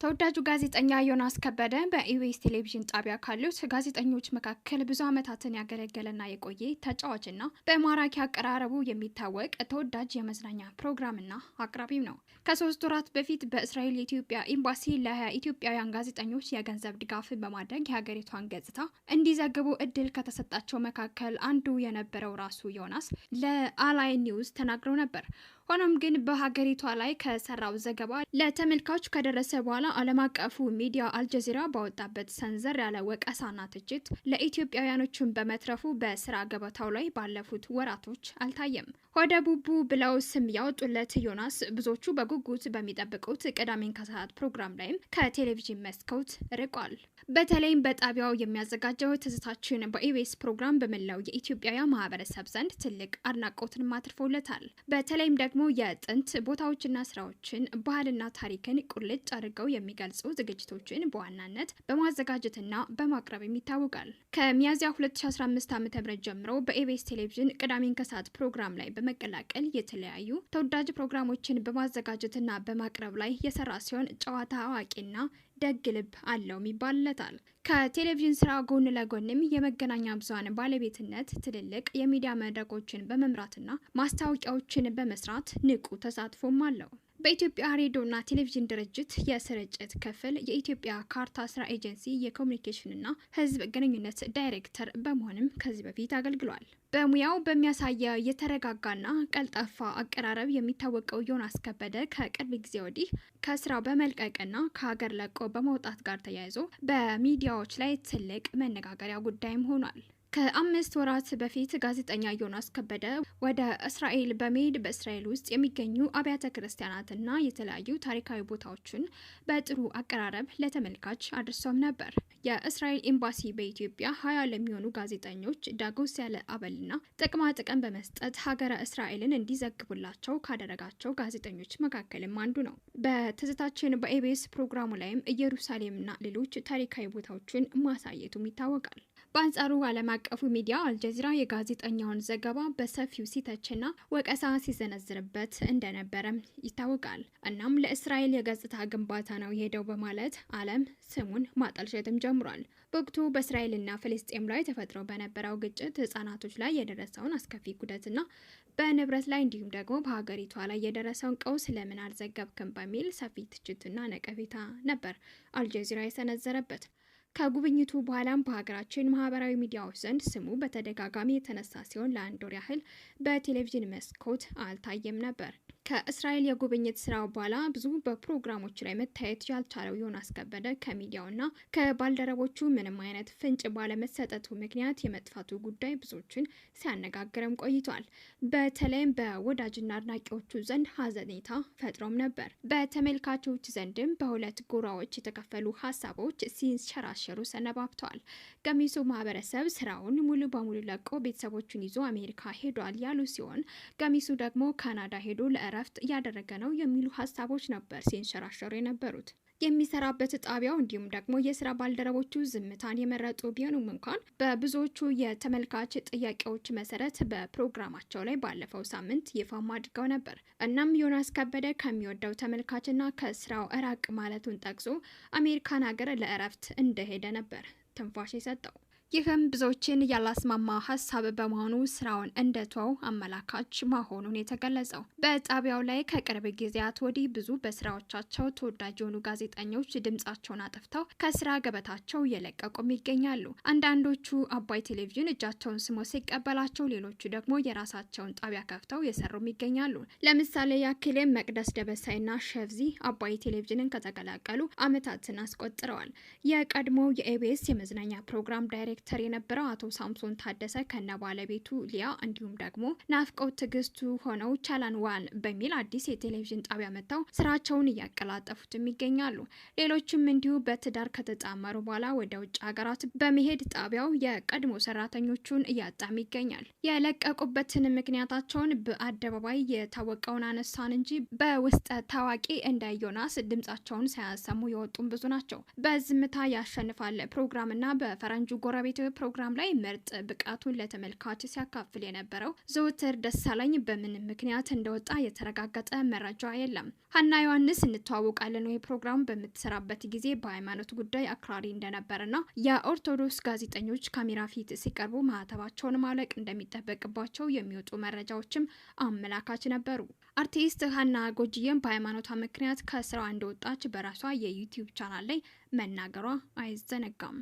ተወዳጁ ጋዜጠኛ ዮናስ ከበደ በኢቢኤስ ቴሌቪዥን ጣቢያ ካሉት ጋዜጠኞች መካከል ብዙ ዓመታትን ያገለገለና የቆየ ተጫዋችና በማራኪ አቀራረቡ የሚታወቅ ተወዳጅ የመዝናኛ ፕሮግራምና አቅራቢም ነው። ከ3 ወራት በፊት በእስራኤል የኢትዮጵያ ኤምባሲ ለኢትዮጵያውያን ጋዜጠኞች የገንዘብ ድጋፍ በማድረግ የሀገሪቷን ገጽታ እንዲዘግቡ እድል ከተሰጣቸው መካከል አንዱ የነበረው ራሱ ዮናስ ለአላይን ኒውስ ተናግረው ነበር። ሆኖም ግን በሀገሪቷ ላይ ከሰራው ዘገባ ለተመልካች ከደረሰ በኋላ ዓለም አቀፉ ሚዲያ አልጀዚራ ባወጣበት ሰንዘር ያለ ወቀሳና ትችት ለኢትዮጵያውያኖችን በመትረፉ በስራ ገበታው ላይ ባለፉት ወራቶች አልታየም። ሆደ ቡቡ ብለው ስም ያወጡለት ዮናስ ብዙዎቹ በጉጉት በሚጠብቁት ቅዳሜን ከሰዓት ፕሮግራም ላይም ከቴሌቪዥን መስኮት ርቋል። በተለይም በጣቢያው የሚያዘጋጀው ትዝታችን በኢቢኤስ ፕሮግራም በመላው የኢትዮጵያውያን ማህበረሰብ ዘንድ ትልቅ አድናቆትን አትርፎለታል። በተለይም ደግሞ የጥንት ቦታዎችና ስራዎችን፣ ባህልና ታሪክን ቁልጭ አድርገው የሚገልጹ ዝግጅቶችን በዋናነት በማዘጋጀትና በማቅረብ ይታወቃል። ከሚያዝያ 2015 ዓ.ም ጀምሮ በኢቢኤስ ቴሌቪዥን ቅዳሜን ከሰዓት ፕሮግራም ላይ በመቀላቀል የተለያዩ ተወዳጅ ፕሮግራሞችን በማዘጋጀትና በማቅረብ ላይ የሰራ ሲሆን ጨዋታ አዋቂና ደግ ልብ አለውም ይባልለታል። ከቴሌቪዥን ስራ ጎን ለጎንም የመገናኛ ብዙሃን ባለቤትነት ትልልቅ የሚዲያ መድረኮችን በመምራትና ማስታወቂያዎችን በመስራት ንቁ ተሳትፎም አለው። በኢትዮጵያ ሬዲዮና ቴሌቪዥን ድርጅት የስርጭት ክፍል የኢትዮጵያ ካርታ ስራ ኤጀንሲ የኮሚኒኬሽንና ሕዝብ ግንኙነት ዳይሬክተር በመሆንም ከዚህ በፊት አገልግሏል። በሙያው በሚያሳየው የተረጋጋና ቀልጣፋ አቀራረብ የሚታወቀው ዮናስ ከበደ ከቅርብ ጊዜ ወዲህ ከስራው በመልቀቅና ከሀገር ለቆ በመውጣት ጋር ተያይዞ በሚዲያዎች ላይ ትልቅ መነጋገሪያ ጉዳይም ሆኗል። ከ5 ወራት በፊት ጋዜጠኛ ዮናስ ከበደ ወደ እስራኤል በመሄድ በእስራኤል ውስጥ የሚገኙ አብያተ ክርስቲያናትና የተለያዩ ታሪካዊ ቦታዎችን በጥሩ አቀራረብ ለተመልካች አድርሶም ነበር። የእስራኤል ኤምባሲ በኢትዮጵያ 20 ለሚሆኑ ጋዜጠኞች ዳጎስ ያለ አበልና ጥቅማ ጥቅም በመስጠት ሀገረ እስራኤልን እንዲዘግቡላቸው ካደረጋቸው ጋዜጠኞች መካከልም አንዱ ነው። በትዝታችን በኢቢኤስ ፕሮግራሙ ላይም ኢየሩሳሌምና ሌሎች ታሪካዊ ቦታዎችን ማሳየቱም ይታወቃል። በአንጻሩ ዓለም አቀፉ ሚዲያ አልጀዚራ የጋዜጠኛውን ዘገባ በሰፊው ሲተችና ወቀሳ ሲዘነዝርበት እንደነበረም ይታወቃል። እናም ለእስራኤል የገጽታ ግንባታ ነው የሄደው በማለት ዓለም ስሙን ማጠልሸትም ጀምሯል። በወቅቱ በእስራኤልና ፍልስጤም ላይ ተፈጥሮ በነበረው ግጭት ህጻናቶች ላይ የደረሰውን አስከፊ ጉዳትና በንብረት ላይ እንዲሁም ደግሞ በሀገሪቷ ላይ የደረሰውን ቀውስ ለምን አልዘገብክም በሚል ሰፊ ትችትና ነቀፌታ ነበር አልጀዚራ የሰነዘረበት። ከጉብኝቱ በኋላም በሀገራችን ማህበራዊ ሚዲያዎች ዘንድ ስሙ በተደጋጋሚ የተነሳ ሲሆን ለአንድ ወር ያህል በቴሌቪዥን መስኮት አልታየም ነበር። ከእስራኤል የጉብኝት ስራው በኋላ ብዙ በፕሮግራሞች ላይ መታየት ያልቻለው ዮናስ ከበደ ከሚዲያውና ከባልደረቦቹ ምንም አይነት ፍንጭ ባለመሰጠቱ ምክንያት የመጥፋቱ ጉዳይ ብዙዎችን ሲያነጋግርም ቆይቷል። በተለይም በወዳጅና አድናቂዎቹ ዘንድ ሀዘኔታ ፈጥሮም ነበር። በተመልካቾች ዘንድም በሁለት ጎራዎች የተከፈሉ ሀሳቦች ሲንሸራሸሩ ሰነባብተዋል። ገሚሱ ማህበረሰብ ስራውን ሙሉ በሙሉ ለቆ ቤተሰቦቹን ይዞ አሜሪካ ሄዷል ያሉ ሲሆን፣ ገሚሱ ደግሞ ካናዳ ሄዶ ለእረፍት እያደረገ ነው የሚሉ ሀሳቦች ነበር ሲንሸራሸሩ የነበሩት። የሚሰራበት ጣቢያው እንዲሁም ደግሞ የስራ ባልደረቦቹ ዝምታን የመረጡ ቢሆኑም እንኳን በብዙዎቹ የተመልካች ጥያቄዎች መሰረት በፕሮግራማቸው ላይ ባለፈው ሳምንት ይፋም አድርገው ነበር። እናም ዮናስ ከበደ ከሚወደው ተመልካችና ከስራው ራቅ ማለቱን ጠቅሶ አሜሪካን ሀገር ለእረፍት እንደሄደ ነበር ትንፋሽ የሰጠው። ይህም ብዙዎችን ያላስማማ ሀሳብ በመሆኑ ስራውን እንደተወው አመላካች መሆኑን የተገለጸው። በጣቢያው ላይ ከቅርብ ጊዜያት ወዲህ ብዙ በስራዎቻቸው ተወዳጅ የሆኑ ጋዜጠኞች ድምጻቸውን አጥፍተው ከስራ ገበታቸው እየለቀቁም ይገኛሉ። አንዳንዶቹ አባይ ቴሌቪዥን እጃቸውን ስሞ ሲቀበላቸው፣ ሌሎቹ ደግሞ የራሳቸውን ጣቢያ ከፍተው የሰሩም ይገኛሉ። ለምሳሌ ያክል መቅደስ ደበሳይና ሸፍዚ አባይ ቴሌቪዥንን ከተቀላቀሉ አመታትን አስቆጥረዋል። የቀድሞው የኢቢኤስ የመዝናኛ ፕሮግራም ዳይሬክተር የነበረው አቶ ሳምሶን ታደሰ ከነ ባለቤቱ ሊያ እንዲሁም ደግሞ ናፍቀው ትግስቱ ሆነው ቻናል ዋን በሚል አዲስ የቴሌቪዥን ጣቢያ መጥተው ስራቸውን እያቀላጠፉትም ይገኛሉ። ሌሎችም እንዲሁ በትዳር ከተጣመሩ በኋላ ወደ ውጭ ሀገራት በመሄድ ጣቢያው የቀድሞ ሰራተኞቹን እያጣም ይገኛል። የለቀቁበትን ምክንያታቸውን በአደባባይ የታወቀውን አነሳን እንጂ በውስጠ ታዋቂ እንደ ዮናስ ድምጻቸውን ሳያሰሙ የወጡም ብዙ ናቸው። በዝምታ ያሸንፋል ፕሮግራምና በፈረንጁ ጎረቤት ቤት ፕሮግራም ላይ ምርጥ ብቃቱን ለተመልካች ሲያካፍል የነበረው ዘወትር ደሳለኝ በምን ምክንያት እንደወጣ የተረጋገጠ መረጃ የለም። ሀና ዮሐንስ እንተዋወቃለን ወይ ፕሮግራም በምትሰራበት ጊዜ በሃይማኖት ጉዳይ አክራሪ እንደነበርና የኦርቶዶክስ ጋዜጠኞች ካሜራ ፊት ሲቀርቡ ማህተባቸውን ማውለቅ እንደሚጠበቅባቸው የሚወጡ መረጃዎችም አመላካች ነበሩ። አርቲስት ሀና ጎጅዬም በሃይማኖቷ ምክንያት ከስራዋ እንደወጣች በራሷ የዩቲዩብ ቻናል ላይ መናገሯ አይዘነጋም።